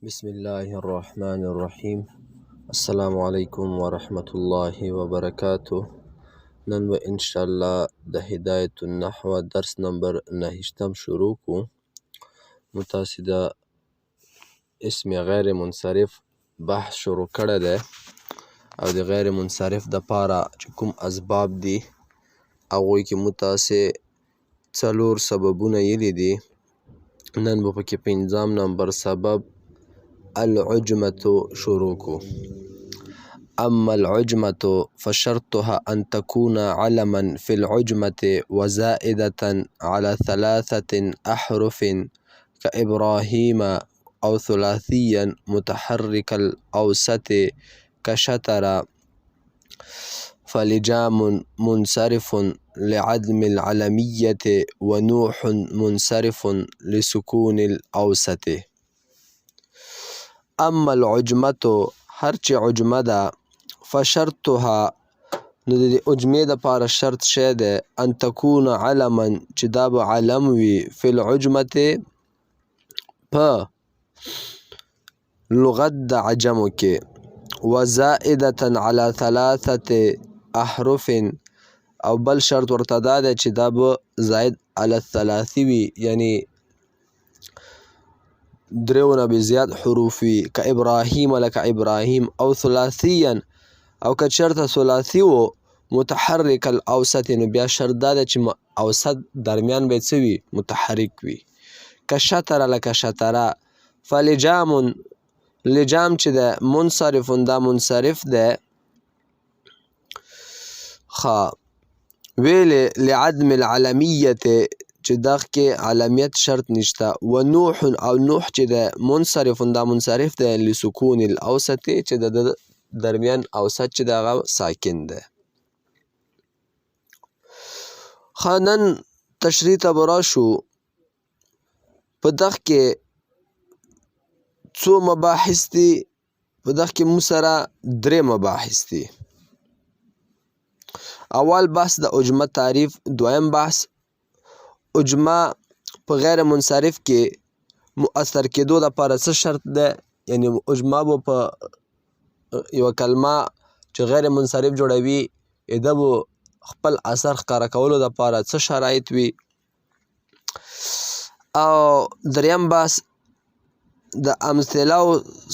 بسم الله الرحمن الرحیم. السلام علیکم ورحمت الله وبرکاته. نن به ان شاء الله د هدایت النحو درس نمبر 29 شروع کو. نو تاسو د اسم غیر منصرف بحث شروع کړی دی، او د غیر منصرف د پاره چې کوم اسباب دي هغوی کې مو تاسې څلور سببونه یلي دي. نن به پکې پنځم نمبر سبب العجمة شروع کو. أما العجمة فشرطها أن تكون علما في العجمة وزائدة على ثلاثة أحرف كإبراهيم أو ثلاثيا متحرك الأوسط كشتر، فلجام منصرف لعدم العلمية ونوح منصرف لسكون الأوسط. أما العجمة، هر چې عجمه ده، فشرطها، نو د دې عجمې دپاره شرط شی دی، ان تکون علما، چې دا به علم وي، فی العجمة، په لغت د عجمو کې، وزائدة على ثلاثة احرف، او بل شرط ورته دا دی چې دا به زائد علی الثلاثي وي، یعنی دریو نه به زیات حروف وي، که ابراهیم، لکه ابراهیم، او ثلاثیا، او که چېرته ثلاثي و، متحرک الاوسط، نو بیا شرط دا دی چې اوسط درمیان به یې څه وي؟ متحرک وي، که شتره، لکه شتره. فلجام، لجام چې دی، منصرف، دا منصرف دی، ښه ویلې لعدم العلمیت، چې دغه کې علمیت شرط نشته، و نوح، او نوح چې دی، منصرف، دا منصرف دی، لسکون الاوسط، چې د درمیان اوسط چې دی هغه ساکن دی. ښه نن تشریح ته به راشو. په دغه کې څو مباحث دي؟ په دغه کې موږ سره درې مباحث دي. اول بحث د عجمه تعریف، دویم بحث عجمه په غیر منصرف کې مؤثر کېدو دپاره څه شرط دی، یعنی عجمه به په یوه کلمه چې غیر منصرف جوړوي ده به خپل اثر ښکاره کولو دپاره څه شرایط وي، او دریم بحث د امثله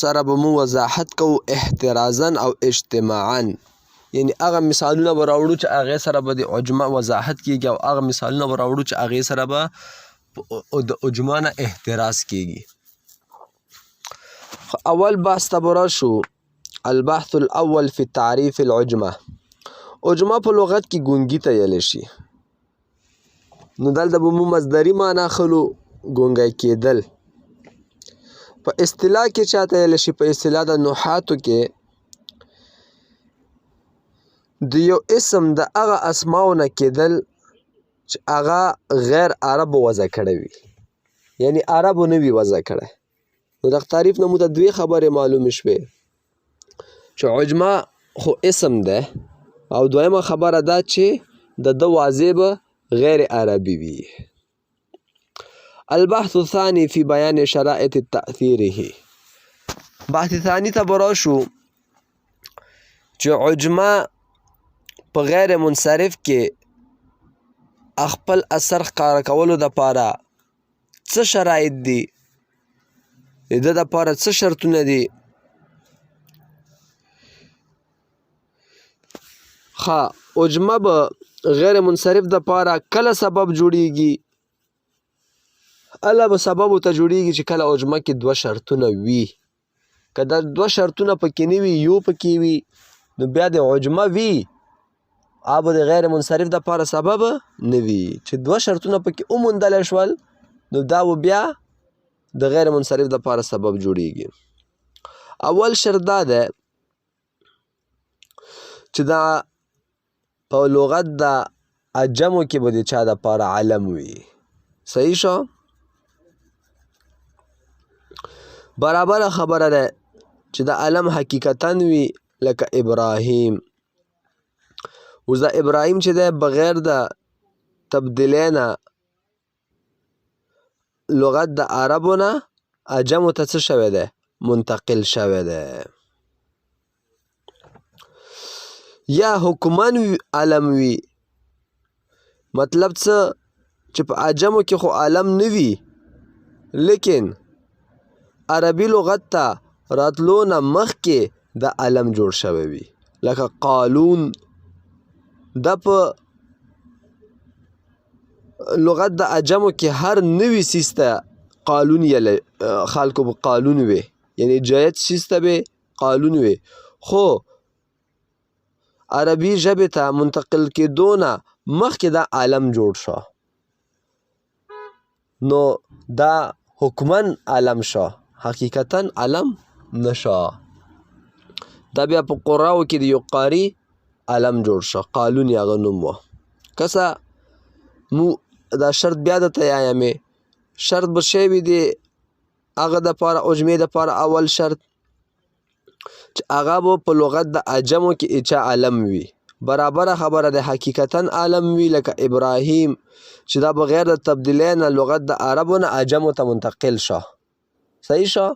سره به مو وضاحت کوو احترازا او اجتماعا، یعنی هغه مثالونه به راوړو چې هغې سره به د عجمه وضاحت کیږي، او هغه مثالونه به راوړو چې هغې سره به د عجمه نه احتراز کیږي. اول بحث ته به راشو، البحث الاول فی تعریف العجمه. عجمه په لغت کې ګونګي ته ویلی شي، نو دلته به مو مصدري معنا خلو، ګونګی کېدل. په اصطلاح کې چاته ویلی شي؟ په اصطلاح د نحاتو کې د یو اسم د هغه اسماو نه کېدل چې هغه غیر عربو وضع کړی وي، یعنی عربو نه وي وضع کړی. نو د تعریف نه مو ته دوې خبرې معلومې شوې، چې عجمه خو اسم ده، او دویمه خبره دا چې د ده واضح به غیر عربي وي. البحث الثاني في بيان شرائط تأثيره. بحث ثاني ته به راشو چې عجمه په غیر منصرف کې خپل اثر ښکاره کولو دپاره څه شرایط دي، د ده دپاره څه شرطونه دي. ښه عجمه به غیر منصرف دپاره کله سبب جوړیږي؟ اله به سبب ورته جوړیږي چې کله عجمه کې دوه شرطونه وي. که دا دوه شرطونه پکې نه وي، یو پکې وي، نو بیا د عجمه وي، هغه به د غیر منصرف دپاره سبب نه وي. چې دوه شرطونه پکې وموندلی شول، نو دا به بیا د غیر منصرف دپاره سبب جوړیږي. اول شرط دا دی چې دا په لغت د عجمو کې به د چا دپاره علم وي. صحیح شو؟ برابره خبره ده چې د علم حقیقتا وي، لکه ابراهیم. اوس دا ابراهیم چې دی بغیر د تبدیلۍ نه لغت د عربو نه عجمو ته څه شوی دی؟ منتقل شوی دی. یا حکما علم وي، مطلب څه چې په عجمو کې خو علم نه وي، لیکن عربي لغت ته راتلو نه مخکې د علم جوړ شوی وي، لکه قالون. دا په لغت د عجمو کې هر نوي څیز ته قالون یلی، خلکو به قالون وي، یعنی جید څیز ته به قالون وي، خو عربي ژبې ته منتقل کېدو نه مخکې دا علم جوړ شو، نو دا حکما علم شو، حقیقتا علم نشو. دا بیا په قراو کې د یو قاري علم جوړ شو، قالون یې هغه نوم و. کسه مو دا شرط بیا درته یایم، شرط به شی وي د هغه دپاره عجمې دپاره اول شرط چې هغه به په لغت د عجمو کې ایچا علم وي، برابره خبره ده، حقیقتا علم وي، لکه ابراهیم چې دا بغیر د تبدیلۍ نه لغت د عربو نه عجمو ته منتقل شو. صحیح شو؟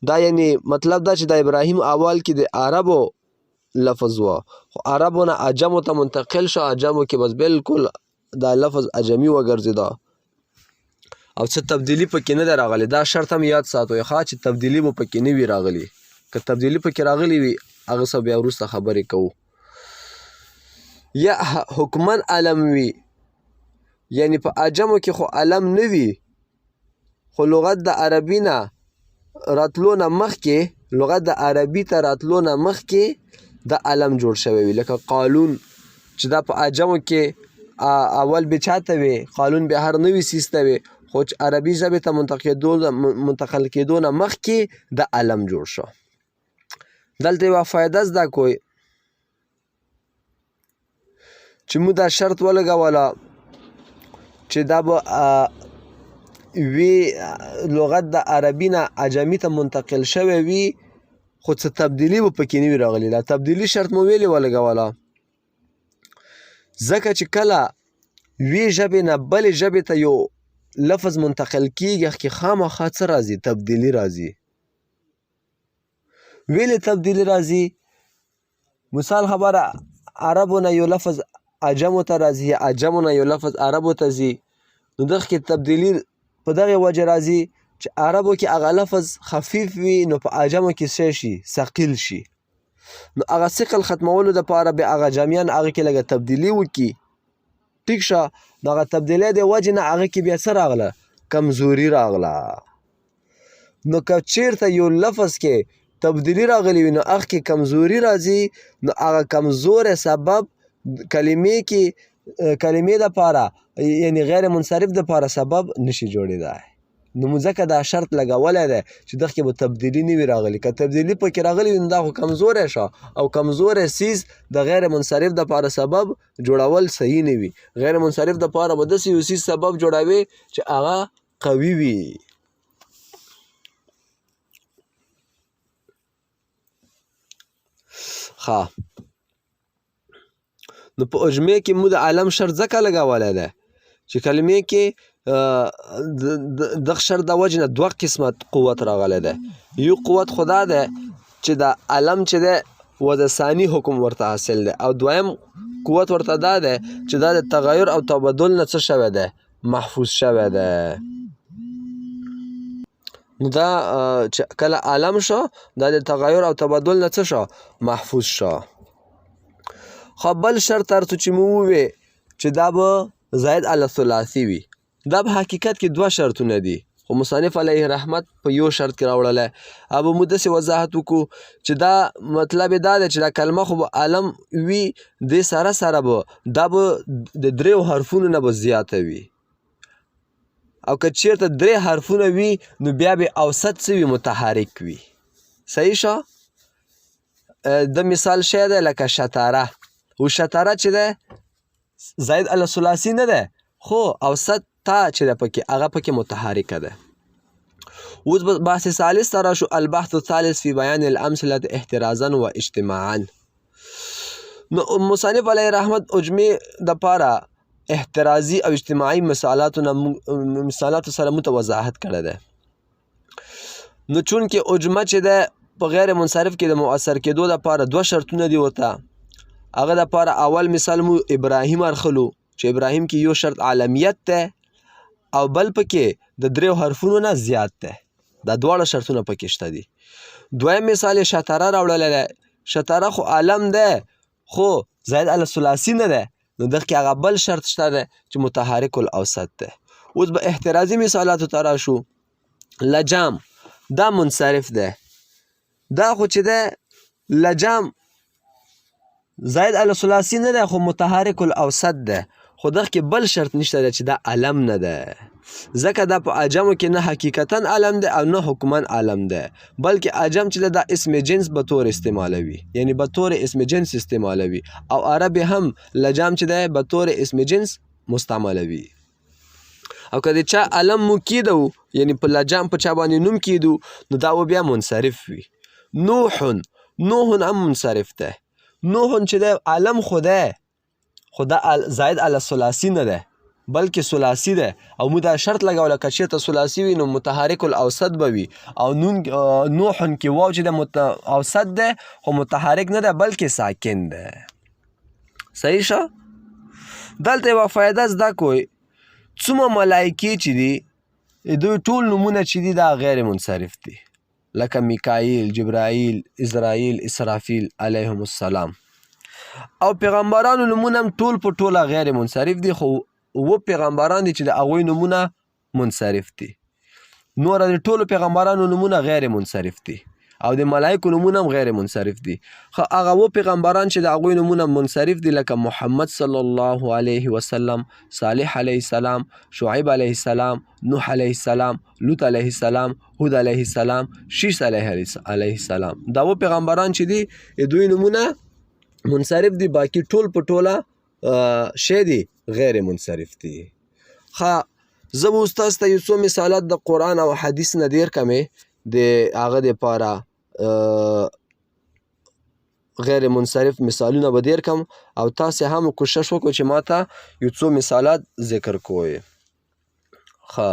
دا یعنی مطلب دا چې د ابراهیم اول کې د عربو لفظ و، خو عربو نه عجمو ته منتقل شو، عجمو کې بس بالکل دا لفظ عجمي وګرځېده او څه تبدیلي پکې نه ده راغلې. دا شرط هم یاد ساتئ ښه، چې تبدیلي به پکې نه وي راغلي، که تبدیلي پکې راغلي وي هغه څه بیا وروسته خبرې کوو. یا حکما علم وي، یعنی په عجمو کې خو علم نه وي، خو لغت د عربي نه راتلو نه مخکې، لغت د عربي ته راتلو نه مخکې د علم جوړ شوی وي، لکه قالون چې دا په عجمو کې اول به چاته وي، قالون به هر نوي څیز ته وي، خو چې عربي ژبې ته منتقل کېدو نه مخکې د علم جوړ شو. دلته یوه فایده زده کوئ چې موږ دا شرط ولګوله چې دا به وي لغت د عربي نه عجمي ته منتقل شوی وي، خو څه تبدیلي به پکې نه وي راغلي. دا تبدیلي شرط مو ویلې ولګوله، ځکه چې کله وی ژبې نه بلې ژبې ته یو لفظ منتقل کیږي، هغه کې خامخا څه راځي؟ تبدیلي راځي. ویلې تبدیلي راځي؟ مثال خبره، عربو نه یو لفظ عجمو ته راځي، یا عجمو نه یو لفظ عربو ته ځي، نو دغه کې تبدیلي په دغه وجه راځي چې عربو کې هغه لفظ خفیف وي، نو په عجمو کې څه شي؟ ثقیل شي. نو هغه ثقل ختمولو دپاره بیا هغه جمیان هغه کې لږه تبدیلي وکړي، ټیک شه. نو هغه تبدیلۍ د وجې نه هغه کې بیا څه راغله؟ کمزوري راغله. نو که چیرته یو لفظ کې تبدیلی راغلی وي، نو هغه کې کمزوري راځي، نو هغه کمزوری سبب کلمې کې، کلمې دپاره یعنی غیر منصرف دپاره سبب نشي جوړېدای. نو موږ ځکه دا شرط لګولی دی چې دغه کې به تبدیلي نه وي راغلي. که تبدیلي پکې راغلي وي، نو دا خو کمزوری شو، او کمزوری څیز د غیر منصرف دپاره سبب جوړول صحیح نه وي. غیر منصرف دپاره به داسې یو څیز سبب جوړوي چې هغه قوي وي. ښه، نو په عجمې کې موږ د علم شرط ځکه لګولی دی چې کلمې کې دغه شرط د وجې نه دوه قسمه قوت راغلی دی. یو قوت خو دا دی چې د علم چې دی وضع ثاني حکم ورته حاصل دی، او دویم قوت ورته دا دی چې دا د تغیر او تبدل نه څه شوی دی؟ محفوظ شوی دی. نو دا چې کله علم شو، دا د تغیر او تبدل نه څه شو؟ محفوظ شو. خو بل شرط تر څو چې مو ووی چې دا به زائد علی ثلاثي وي، دا په حقیقت کې دوه شرطونه دي، خو مصنف علیه رحمت په یو شرط کې راوړلی. او به موږ داسې وضاحت وکړو چې دا مطلب یې دا دی چې دا کلمه خو به علم وي، دې سره سره به دا به د دریو حرفونو نه به زیاته وي، او که چیرته درې حرفونه وي نو بیا به اوسط څه وي؟ متحرک وي. صحیح شو؟ د مثال شی دی لکه شطره، او شطره چې ده زائد علی ثلاثي نه ده، خو اوسط تا چې ده پکې هغه پکې متحرکه ده. اوس به بحث ثالث ته راشو. البحث الثالث فی بیان الامثله احترازا و اجتماعا. نو مصنف علیه رحمت عجمې دپاره احترازي او اجتماعي مثالاتو سره موږ ته وضاحت کړی دی. نو چونکه اجمه چې ده په غیر منصرف کې د مؤثر کېدو لپاره دوه شرطونه دي ورته، هغه لپاره اول مثال مو ابراهیم ارخلو چې ابراهیم کې یو شرط عالمیت ده او بل پکې د دریو حرفونو نه زیات ده، دا دواړه شرطونه پکې شته دي. دویم مثال یې شطره راوړلی دی، شطره خو عالم ده خو زائد علی ثلاثي نه ده، نو دغه کې هغه بل شرط شته دی چې متحرک الاوسط ده. اوس به احترازي مثالاتو ته راشو. لجام دا منصرف ده، دا خو چې ده لجام زائد علی ثلاثي نه ده خو متحرک الاوسط ده، خو دغه کې بل شرط نشته ده چې دا علم نه ده، ځکه دا په عجمو کې نه حقیقتا علم ده او نه حکما علم ده، بلکې عجم چې ده دا اسم جنس به تور استعمالوي، یعنی به تور اسم جنس استعمالوي، او عرب هم لجام چې ده به تور اسم جنس مستعملوي. او که د چا علم مو کیدو، یعنی په لجام په چا باندې نوم کیدو، نو دا به بیا منصرف وي. نوح، نوح هم منصرف ده. نوح چې ده علم خو ده، خو دا زائد علی ثلاثي نه ده بلکې ثلاثي ده، او مو دا شرط لګوله که چېرته ثلاثي وي نو متحرک الاوسط به وي، او نون نوح کې واو چې ده اوسط ده خو متحرک نه ده بلکې ساکن ده. صحیح شو؟ دلته یوه فایده زده کوئ، څومره ملایکې چې دي دوی ټول نومونه چې دي دا غیر منصرف دي، لکه میکائیل، جبرائیل، اسرائیل، اسرافیل علیهم السلام. او پیغمبرانو نومونه هم ټول په ټوله غیر منصرف دي، خو اووه پیغمبران دي چې د هغوی نومونه منصرف دي، نور د ټولو پیغمبرانو نومونه غیر منصرف دي، او د ملایکو نومونه هم غیر منصرف دي. خو هغه اووه پیغمبران چې د هغوی نومونه منصرف دي، لکه محمد صلی الله علیه وسلم، صالح علیه السلام، شعیب علیه السلام، نوح علیه السلام، لوط علیه السلام، هود علیه السلام، شیش علیه السلام، دا اووه پیغمبران چې دي دوی نومونه منصرف دي، باقي ټول په ټوله شی دي غیر منصرف دي. ښه، زه به اوس تاسو ته یو څو مثالات د قرآن او حدیث نه دیر کمې د هغه دپاره غیر منصرف مثالونه به دیر کم، او تاسې هم کوشش وکړئ چې ما ته یو څو مثالات ذکر کوئ. ښه،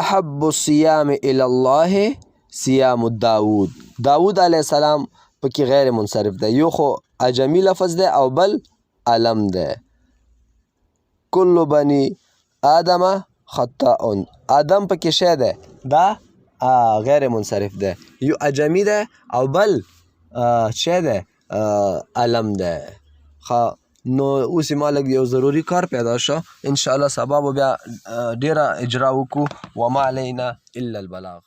احب الصيام الى الله صيام داود. داود علیه السلام پکې غیر منصرف دی، یو خو عجمی لفظ دی او بل علم دی. کل بني آدم خطاء، آدم پکې شی دی دا غیر منصرف دی، یو عجمی دی او بل شی دی علم دی. ښه، نو اوس ما لږ یو ضروري کار پیدا شو، انشاءالله سبا به بیا ډېره اجرا وکړو. وما علینا الا البلاغ.